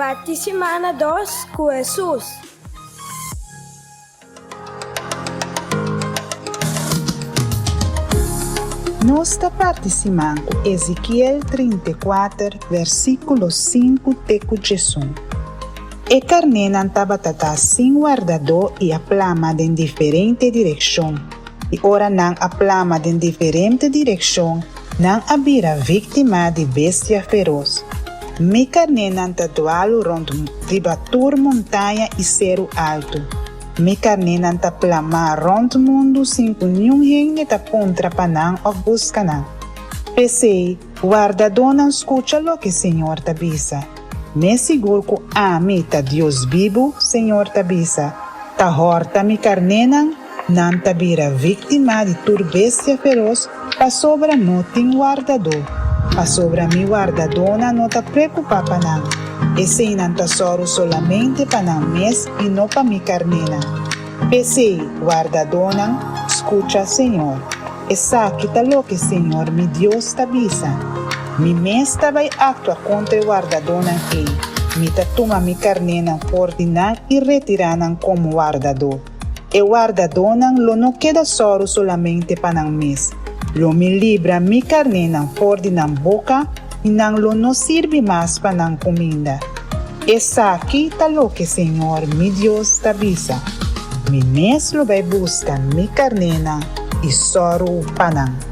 Parti simana dos ku Hesus. Nos ta parti siman ku Ezekiel 34 versíkulo 5 te ku 11. E karnénan tabata ta sin wardadó i a plama den diferente direkshon. I ora nan a plama den diferente direkshon, nan a bira víktima di bestia feros. Mi karnénan ta dualu rònt riba tur montaña i seru altu. Mi karnénan ta plamá rònt mundu sin ku niun hende ta puntra pa nan òf buska nan. P'esei, wardadónan skucha loke Señor ta bisa. Mes sigur ku ami ta Dios bibu, Señor ta bisa, ta hòrta mi karnénan, Nan ta bira víktima di tur bestia feros pasobra no tin wardadó. Pasobra mi wardadónan no ta preokupá pa nan. Eseinan ta sòru solamente pa nan mes i no pa mi karnénan. P'esei, wardadónan, skucha Señor. Esaki ta loke Señor mi Dios ta bisa, Mi mes ta bai aktua kontra e wardadónan ei. Mi ta tuma mi karnénan for di nan i retirá nan komo wardadó. E wardadónan lo no keda sòru solamente pa nan mes. Lo mi libra mi karnénan for di nan boka i nan lo no sirbi mas pa nan kuminda. Esaki ta loke señor mi Dios ta bisa, Mi mes lo bai buska mi karnénan i sòru pa nan.